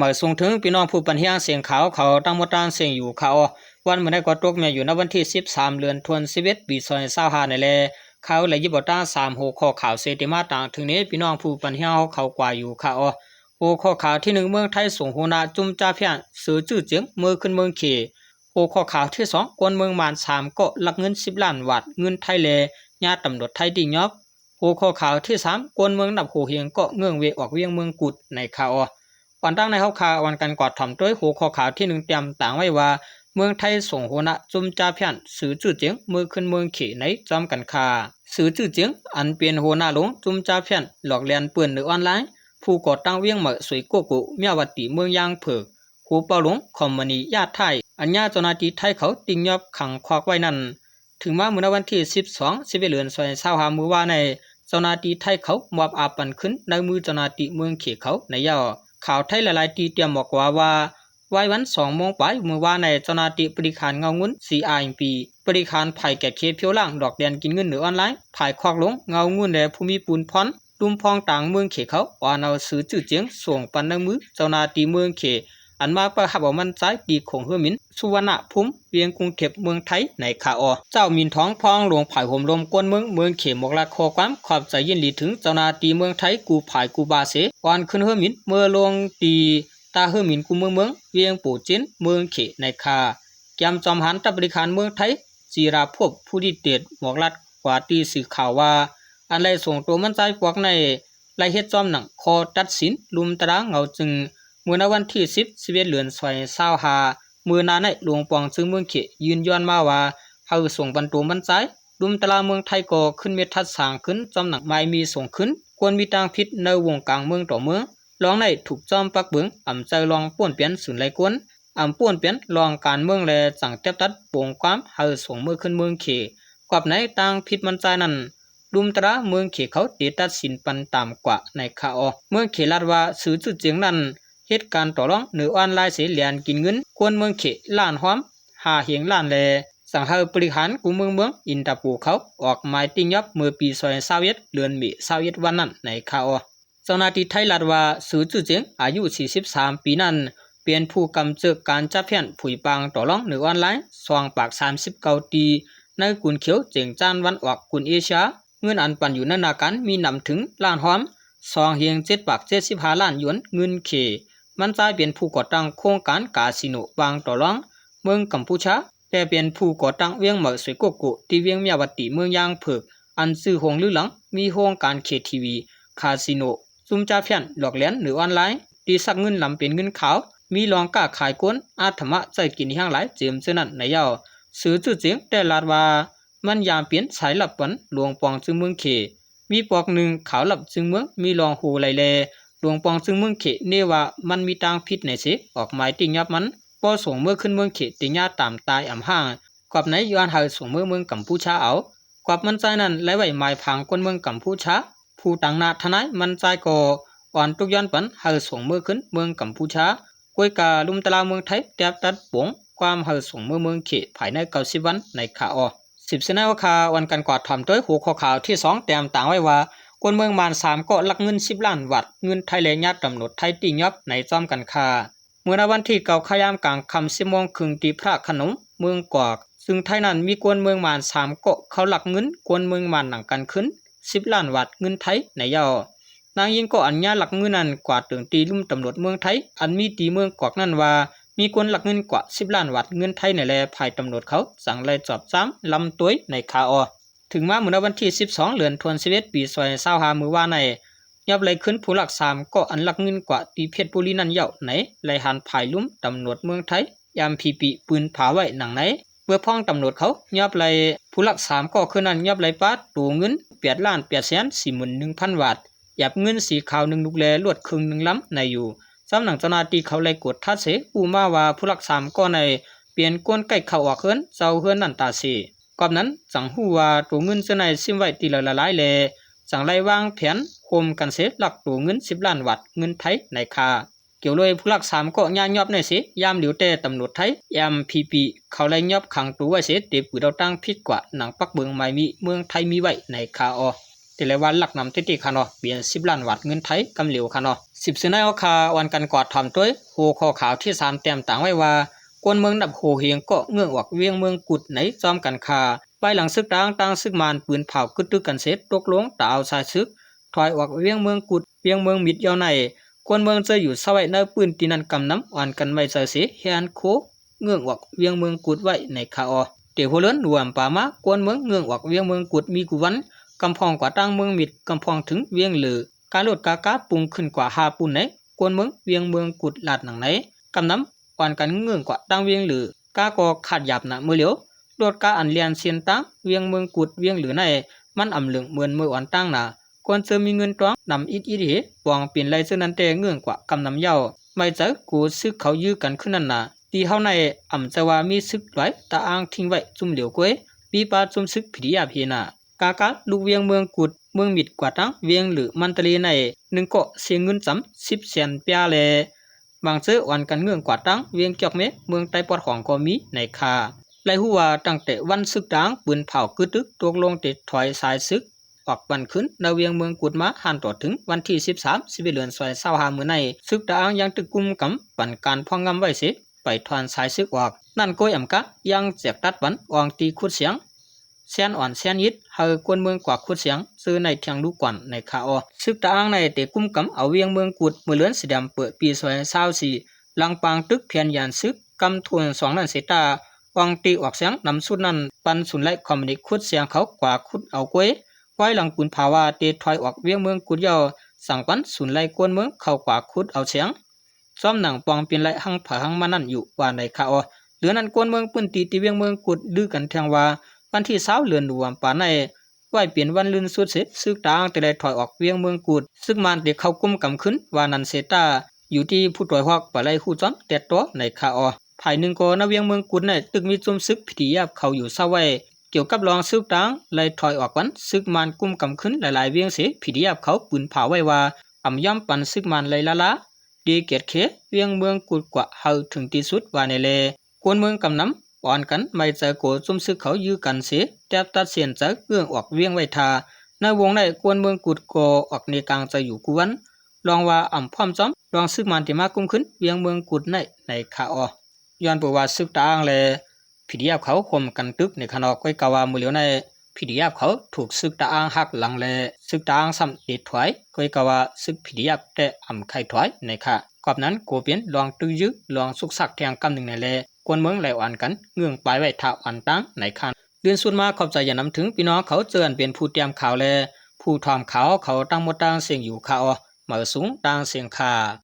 ມາສົ່ງເຖິງພີ່ນ້ອງຜູ້ປັນແຮງສຽງຂ່າວເຂົາທັງໝົດທັງເສັງຢູ່ຄ່າເນາະ. ວັນມື້ໃດກໍຕົກແມ່ນຢູ່ໃນວັນທີສິບສາມ ເດືອນທວນສິບເອັດ ປີສອງພັນຊາວຫ້ານີ້ແຫຼະ. ເຮົາໄດ້ຍິບເອົາຕາມສາມຫົວຂໍ້ຂ່າວເສຍຕິມາຕາງເຖິງນີ້ ພີ່ນ້ອງຜູ້ປັນແຮງເຮົາເຂົາກວ່າຢູ່ຄ່າເນາະ. ຫົວຂໍ້ຂ່າວທີໜຶ່ງ ເມືອງໄທສົ່ງຫົວໜ້າຈຸ້ມຈາແພນ ຊື້ຊື່ຈຽງເມືອຂຶ້ນເມືອງເຂດ. ຫົວຂໍ້ຂ່າວທີສອງ ຄົນເມືອງມານສາມເກາະລັກເງິນສິບລ້ານບາດເງິນໄທແລະຍາດຕຳຫຼວດໄທຕິຍອບ. ຫົວຂໍ້ຂ່າວທີສາມ ຄົນເມືອງນັບຫົວເຮງເກາະເງື່ອນເວອອກວຽງເມືອງກຸດໃນຄ່າເນາະ. ກ່ອນອື່ນໃດເຮົາຄ່າອອນກັນກວາດຖອມໂດຍຫົວຂໍ້ຂ່າວທີໜຶ່ງ ຕຽມຕາງໄວ້ວ່າ ເມືອງໄທສົ່ງຫົວໜ້າຈຸ້ມຈາແພນ ຊື້ຊື່ຈຽງເມືອຂຶ້ນເມືອງເຂດໃນຈອມກັນຄ່າ. ຊື້ຊື່ຈຽງ ອັນເປັນຫົວໜ້າຫຼົງຈຸ້ມຈາແພນ ຫຼອກລຽນເປີ້ນໃນອອນລາຍ ຜູ້ກໍ່ຕັ້ງວຽງໃໝ່ສວຍໂກໂກ ເມຍວາຕີເມືອງຢາງເຜິກ ຫົວເປົ່າຫຼົງຄອມມານີຢາດໄທ ອັນຍາດເຈົ້າໜ້າທີ່ໄທເຂົາຕິຍອບຂັງຄອກໄວ້ນັ້ນ ເຖິງມາມື້ໃນວັນທີສິບສອງ ສິບເອັດ ເດືອນສອງພັນຊາວຫ້າ ມື້ວານນີ້ ເຈົ້າໜ້າທີ່ໄທເຂົາມອບອາປັນຄືນໃນມືເຈົ້າໜ້າທີ່ເມືອງເຂດເຂົາໃນເຈົ້າ. ຂ່າວໄທຫຼາຍໆທີ່ຕຽມບອກວ່າ ວ່າ ວາຍວັນສອງໂມງປາຍມື້ວານນີ້ ເຈົ້າໜ້າທີ່ບໍລິຫານເງົາເງິນ ຊີອາເອັມພີ ບໍລິຫານຝ່າຍແກ້ເຂດຜິວລ້າງ ຫຼອກລຽນກິນເງິນໃນອອນລາຍ ຝ່າຍຄອກຫຼົງເງົາເງິນ ແລະ ພູມີປູນພອນ ລຸ່ມພອງຕ່າງເມືອງເຂດເຂົາ ອອນເອົາຊື່ຈື່ຈຽງ ສົ່ງປັນໃນມືເຈົ້າໜ້າທີ່ເມືອງເຂດ ອັນມາປະຮັບເອົາມັນຈາຍທີ່ຂົງເຮືອບິນສຸວັນນະພູມ ວຽງກຸງເທບ ເມືອງໄທໃນຄາອອ. ເຈົ້າໝິນທອງ ພອງຫຼວງ ຝ່າຍໂຮມລົມຄົນເມືອງ ເມືອງເຂດ ມອກລາດຂໍ້ຄວາມຂອບໃຈຍິນດີເຖິງເຈົ້າໜ້າທີ່ເມືອງໄທ ກູ້ພາຍກູ້ບາເສ ອອນຂຶ້ນເຮືອບິນເມືອລົງທີ່ທ່າເຮືອບິນກູ່ເມືອງ ເມືອງ ວຽງໂປຈິນ ເມືອງເຂດໃນຄາ. ແກມຈອມຫານ ຕະບໍລິຫານເມືອງໄທ ຈີລາພົບ ພູລິເດດ ບອກລັດກວ່າທີ່ສື່ຂ່າວວ່າ ອັນໄດ້ສົ່ງໂຕມັນຈາຍພວກໃນ ໄດ້ເຮັດຈອມໜັງຂໍ້ຕັດສິນ ລຸມຕະລາເງົາຈຶ່ງ ເມື່ອໃນວັນທີສິບ ສິບເອັດ ເດືອນ ສອງພັນຊາວຫ້າ ມື້ໜ້າໃນຫຼວງປອງຊຶງເມືອງເຂດ ຢືນຢັນມາວ່າ ໃຫ້ສົ່ງບັນໂຕມັນຈາຍ ລຸມຕະລາເມືອງໄທກໍຂຶ້ນເມັດທັດສາງຂຶ້ນ ຈອມໜັງໝາຍມີສົ່ງຄືນ ຄວນມີຕາງຜິດໃນວົງກາງເມືອງຕໍ່ເມືອງ ລອງໃນຖືກຈອມປັກເບິ່ງ ອຳໃຈລອງປ້ວນປ່ຽນສູນໄລກົນ ອຳປ້ວນປ່ຽນລອງການເມືອງ ແລະ ຈັ່ງແຕບຕັດປົງຄວາມໃຫ້ສົ່ງເມືອຂຶ້ນເມືອງເຂດ ກອບໃນຕາງຜິດມັນຈາຍນັ້ນ ລຸມຕະລາເມືອງເຂດເຂົາໄດ້ຕັດສິນປັນຕາມກວ່າໃນຄາອອ. ເມືອງເຂດລາດວ່າ ຊື່ຈື່ຈຽງນັ້ນ ເຮັດການຕໍ່ລອງເນີອອນລາຍເສ ແລ່ນກິນເງິນຄົນເມືອງເຂດລ້ານຮອມ ຫ້າເຮງລ້ານ ແລະ ສັ່ງໃຫ້ບໍລິຫານກູ່ເມືອງ ເມືອງອິນຕາປູເຂົາອອກໝາຍຕິຍອບເມື່ອປີສອງພັນຊາວເອັດ ເດືອນເມ ຊາວເອັດວັນນັ້ນໃນຄາອອ. ເຈົ້າໜ້າທີ່ໄທລັດວ່າ ຊື່ຈື່ຈຽງ ອາຍຸສີ່ສິບສາມປີນັ້ນ ເປັນຜູ້ກຳເຈີກການຈັບແພນຜຸຍປາງຕໍ່ລອງເນີອອນລາຍ ສອງປາກສາມສິບເກົ້າຕີ ໃນກຸນຂຽວເຈັງຈານວັນອອກກຸນເອເຊຍ ເງິນອັນປັນຢູ່ໃນໜ້າການມີນຳເຖິງລ້ານຮອມ ສອງເຮງເຈັດປາກເຈັດສິບຫ້າລ້ານຢວນເງິນເຂດ. ມັນຈາຍເປັນຜູ້ກໍ່ຕັ້ງໂຄງການກາສິໂນວາງຕໍ່ລອງເມືອງກຳປູຊາ ແລະ ເປັນຜູ້ກໍ່ຕັ້ງວຽງເໝີສວຍໂກໂກ ທີ່ວຽງເມຍວາຕີເມືອງຢາງເຜິກ ອັນຊື່ໂດ່ງລືອຫຼັງ ມີໂຮງການເຄທີວີ ຄາສິໂນ ຊຸມຈາແພນຫຼອກລຽນເນີອອນລາຍ ທີ່ຊັກເງິນດຳເປັນເງິນຂາວ ມີລອງຄ້າຂາຍກົນ ອາດທຳມະໃຊ້ກິນແຮງຫຼາຍເຈີມເທື່ອນັ້ນໃນເຈົ້າ. ຊື່ຈື່ຈຽງໄດ້ລາດວ່າ ມັນຍາມເປັນສາຍລັບປັນຫຼວງປອງຊຶງເມືອງເຂດ ມີປອກໜຶ່ງຂາວລັບຊຶງເມືອງ ມີລອງໂຮໄລແລ ຫຼວງປອງຊຶງເມືອງເຂດເນວ່າມັນມີຕາງຜິດໃນເສ ອອກໝາຍຕິຍອບມັນ ບໍ່ສົ່ງເມືອຂຶ້ນເມືອງເຂດຕິຍາຕາມຕາຍອຳຫ້າງ ກອບໃນຍ້ອນໃຫ້ສົ່ງເມືອເມືອງກຳປູຊາເອົາ. ກອບມັນຈາຍນັ້ນໄດ້ໄວ້ໝາຍຜັງຄົນເມືອງກຳປູຊາ ຜູ້ຕາງໜ້າທະນາຍມັນຈາຍກໍອອນຕຸກຍ້ອນປັນໃຫ້ສົ່ງເມືອຂຶ້ນເມືອງກຳປູຊາ ກວຍກາລຸມຕະລາເມືອງໄທແຕບຕັດປົງຄວາມໃຫ້ສົ່ງເມືອເມືອງເຂດພາຍໃນເກົ້າສິບວັນໃນຄາອອ. ສິບສະແນວຄາອອນກັນກວາດຖອມໂດຍຫົວຂໍ້ຂ່າວທີສອງ ແຕ້ມຕາງໄວ້ວ່າ ຄົນເມືອງມານສາມເກາະລັກເງິນສິບລ້ານບາດເງິນໄທ ແລະ ຍາດຕຳຫຼວດໄທຕິຍອບໃນຈອມກັນຄາ. ເມື່ອໃນວັນທີເກົ້າ ຄາຍາມກາງຄ່ຳ ສິບໂມງເຄິ່ງ ທີ່ພະທາດຂະໜົມ ເມືອງກອກ ຊຶ່ງໄທນັ້ນມີຄົນເມືອງມານສາມເກາະເຂົາລັກເງິນຄົນເມືອງມານນຳກັນຄືນສິບລ້ານບາດເງິນໄທໃນເຈົ້າ. ນາງຍິງເກາະອັນຍາລັກເງິນນັ້ນກວາດເຖິງທີ່ລຸ່ມຕຳຫຼວດເມືອງໄທ ອັນມີທີ່ເມືອງກອກນັ້ນວ່າ ມີຄົນລັກເງິນກວ່າສິບລ້ານບາດເງິນໄທໃນແລ ຝ່າຍຕຳຫຼວດເຂົາຈັ່ງໄດ້ຈອບຈ້າມລຳໂຕຍໃນຄາອອ. ເຖິງມາມື້ໃນວັນທີສິບສອງ ເດືອນທວນສິບເອັດ ປີສອງພັນຊາວຫ້າ ມື້ວານນີ້ ຍອບໄດ້ຄືນຜູ້ລັກສາມເກາະອັນລັກເງິນກວ່າທີ່ເພັດບຸລີນັ້ນເຈົ້າໃນ ໄດ້ຫັນຝ່າຍລຸ່ມຕຳຫຼວດເມືອງໄທ ເອັມພີພີ ປືນຜາໄວ້ໜັງໃນ ເມື່ອພ້ອງຕຳຫຼວດເຂົາຍອບໄດ້ຜູ້ລັກສາມເກາະຄືນນັ້ນ ຍອບໄດ້ປາດໂຕເງິນແປດລ້ານແປດແສນສີ່ໝື່ນໜຶ່ງພັນບາດ ແອບເງິນສີຂາວໜຶ່ງລູກ ແລະ ລົດເຄື່ອງໜຶ່ງລຳໃນຢູ່. ສ່ຳໜັງເຈົ້າໜ້າທີ່ເຂົາໄດ້ກວດທັດເສ ຮູ້ມາວ່າຜູ້ລັກສາມເກາະໃນ ເປັນຄົນໃກ້ເຂົ້າອອກເຮືອນເຊົ່າເຮືອນນັ້ນຕາເສ. ກອບນັ້ນຈັ່ງຮູ້ວ່າໂຕເງິນເທື່ອໃນຊິມໄວ້ທີ່ຫຼາຍໆ ແລະ ຈັ່ງໄດ້ວາງແຜນຮ່ວມກັນເສ ລັກໂຕເງິນສິບລ້ານບາດເງິນໄທໃນຄາ. ກ່ຽວດ້ວຍຜູ້ລັກສາມເກາະຍາຍອບໃນເສ ຍາມຫຼຽວແຕ່ຕຳຫຼວດໄທ ເອັມພີພີ ເຂົາໄດ້ຍອບຂັງໂຕໄວ້ເສ ເຕັມປຶດເອົາຕັ້ງຜິດກວ່າໜັງປັກເບິ່ງໝາຍມີເມືອງໄທມີໄວ້ໃນຄາອອ. ແຕ່ລະວ່າລັກນຳເຕັດໆ ຄະເນາະ ເປັນສິບລ້ານບາດເງິນໄທກຳຫຼຽວຄະເນາະ. ສິບເສືອໃນເຮົາຂ້າ ອ່ອນກັນກວາດຖອມໂດຍຫົວຂໍ້ຂ່າວທີສາມ ແຕ້ມຕາງໄວ້ວ່າ ກວນເມືອງນັບຮ້ອຍແຫ່ງກໍເງື່ອນອອກວຽງເມືອງກຸດໃນຈອມການຄ້າ. ພາຍຫຼັງເຊິ່ງທາງການເມືອງເມືອງເມືອງກຸດ ບາງເມືອງກໍເກີດການປະທະກັນເສຍ ຕົກລົງຈະເອົາຊາຍເສິກຖອຍອອກວຽງເມືອງກຸດ ວຽງເມືອງມິດ. ຍາມນີ້ ກວນເມືອງທີ່ເຈົ້າຢູ່ເຊົາໄວ້ໃນພື້ນທີ່ນັ້ນ ກຳນຳອ່ອນກັນໄວ້ໃຈເສຍ ແຮ່ນໂຄເງື່ອນອອກວຽງເມືອງກຸດໄວ້ໃນຄາອໍ. ແຕ່ຫົວເດືອນກຸມພາມາ ກວນເມືອງເງື່ອນອອກວຽງເມືອງກຸດມີກູ່ວັນ ກຳພອງກວ່າທາງເມືອງມິດ ກຳພອງເຖິງວຽງເລີ. ກາລົດກາກາປຸງຂຶ້ນກວ່າຫ້າປຸ້ນໃນ ກວນເມືອງວຽງເມືອງກຸດລາດໜັງໃນ ກຳນຳອ່ອນກັນເງື່ອນກວ່າທາງວຽງເລີ. ກາກໍຂາດຢາບໜ້າມື້ຫຼຽວ ລົດກາອັນແລ່ນເສັ້ນທາງວຽງເມືອງກຸດ ວຽງເລີໃນ ມັນອຳເລິງເໝືອນເມື່ອອ່ອນຕາງໜ້າ ກວນເຈີມີເງິນຕອງນຳອິດໆເຫ ປອງເປັນໄລ່ເຈີນັ້ນແຕ່ເງື່ອນກວ່າກຳນຳເຍົາ ໄວ້ໃຈໂກເສືອເຂົາຢື້ກັນຂຶ້ນນັ້ນນາ. ທີ່ເຮົາໃນອຳເຈີວ່າມີເສິກຫຼາຍຕາອ່າງຖິ້ມໄວ້ຈຸ້ມຫຼຽວກວຍ ມີປາຈຸ້ມເສິກ PDF ເຫນາ. ກາກາລຸກວຽງເມືອງກຸດ ເມືອງມິດກວ່າທາງວຽງເລີ ມັນຕະເລໃນ ໜຶ່ງກໍເສຍເງິນຈຳສິບແສນປາຍແລ ບາງເຈີອ່ອນກັນເງື່ອນກວ່າທາງວຽງກຽວແມ່ ເມືອງໃຕ້ປອດຂອງກໍມີໃນຄາ. ໄດ້ຮູ້ວ່າຕັ້ງແຕ່ວັນເສິກຕາອ່າງປືນເຜົາກຶດຕຶກຕົກລົງເຕະຖອຍຊາຍເສິກອອກປັນຄືນໃນວຽງເມືອງກຸດມາ ຫັນຕໍ່ເຖິງວັນທີສິບສາມ ສິບເອັດເດືອນ ສອງພັນຊາວຫ້າ ມື້ໃນ ເສິກຕາອ່າງຍັງຖືກກຸມກຳ ປັນການພອງງຳໄວ້ເສຍ ໄປຖອນຊາຍເສິກອອກ. ນັ້ນກໍອຳກາດຍັງແຈກຕັດປັນອ່ອງຕີຂຸດສຽງ ແຊນອ່ອນແຊນອິດ ໃຫ້ກວນເມືອງກວ່າຂຸດສຽງ ເຈີໃນທຽງລູກກວນໃນຄາອໍ. ເສິກຕາອ່າງໃນເຕະກຸມກຳເອົາວຽງເມືອງກຸດ ເມື່ອເດືອນເຊັບເຕີມເປີ ປີສອງພັນຊາວສີ່ ຫຼັງປາງຕຶກແຜນຍານເສິກກຳທວນສອງນັ້ນເສຍຕາ ອ່ອງຕີອອກສຽງນຳຊຸດນັ້ນ ປັນສູນໄລ່ຄອມມູນິດຂຸດສຽງເຂົາກວ່າຂຸດເອົາກວຍ ພາຍຫຼັງປືນເຜົາວ່າເຕະຖອຍອອກວຽງເມືອງກຸດເຍົາ ສັ່ງປັນສູນໄລ່ກວນເມືອງເຂົາກວ່າຂຸດເອົາສຽງ ຊອມໜັງປອງເປັນໄລ່ຫັ້ງໃຜຫັ້ງມັນນັ້ນຢູ່ວ່າໃນຄາອໍ. ເລື່ອງນັ້ນ ກວນເມືອງພື້ນທີ່ທີ່ວຽງເມືອງກຸດລືກັນແທງວ່າ ວັນທີຊາວ ເດືອນກຸມພາໃນ ໄວ້ເປັນວັນລື່ນສຸດເສຍ ເສິກຕາອ່າງເຕະໄລ່ຖອຍອອກວຽງເມືອງກຸດ ເສິກມານເຕະເຂົ້າກຸມກຳຄືນວ່ານັ້ນເສຍຕາ ຢູ່ທີ່ຜູ້ຕາຍຮອກໄປໄດ້ຮູ້ຈອມແຕ່ຕໍ່ໃນຄາອໍ. ຝ່າຍໜຶ່ງກໍໃນວຽງເມືອງກຸດໃນຕຶກມີຈຸ້ມເສິກ PDF ເຂົາຢູ່ເຊົາໄວ້ ກ່ຽວກັບລອງເສິກຕາອ່າງໄລ່ຖອຍອອກວັນ ເສິກມານກຸມກຳຄືນຫຼາຍໆວຽງເສຍ PDF ເຂົາປືນເຜົາໄວ້ວ່າ ອຳຍອມປັນເສິກມານໄລ່ລ້າໆ ດີກຽດແຂວຽງເມືອງກຸດກວ່າໃຫ້ເຖິງທີ່ສຸດວ່າແນ່ແລ. ກວນເມືອງກຳນຳ ອ່ອນກັນໄວ້ໃຈໂກຈຸ້ມເສິກເຂົາຢື້ກັນເສຍ ແຕ່ຕັດສິນໃຈເລື່ອງອອກວຽງໄວ້ຖ້າ. ໃນວົງໃນກວນເມືອງກຸດກໍອອກເນກາງໃຈຢູ່ກູ່ວັນ ລອງວ່າອຳພ້ອມຈອມ ລອງເສິກມານທີ່ມາກຸມຄືນວຽງເມືອງກຸດໃນ ໃນຄາອໍ. ຍ້ອນເພາະວ່າເສິກຕາອ່າງແລ PDF ເຂົາຮ່ວມກັນຕຶກໃນຂະນອກ ກ້ອຍກາວ່າມື້ຫຼຽວໃນ PDF ເຂົາຖືກເສິກຕາອ່າງຫັກຫຼັງແລ ເສິກຕາອ່າງຊ້ຳເຕະຖອຍ ກ້ອຍກາວ່າເສິກ PDF ແຕ່ອຳໄຂ່ຖອຍໃນຄາ. ກອບນັ້ນກໍເປັນລອງຕຶກຢື້ ລອງຊຸກຊັກແທງກຳໜຶ່ງໃນແລ ກວນເມືອງໄລ່ອ່ອນກັນເງື່ອນປາຍໄວ້ຖ້າອ່ອນຕາງໃນຄາ. ເລື່ອນສຸດມາຂອບໃຈຢ່າງນຳເຖິງພີ່ນ້ອງເຂົາເຈີ່ອ ອັນເປັນຜູ້ຕຽມຂ່າວແລ ຜູ້ຖອມຂ່າວເຮົາເຂົາທັງໝົດທັງເສັງຢູ່ຄາອໍ. ມາສູງຕາງເສັງຄາ.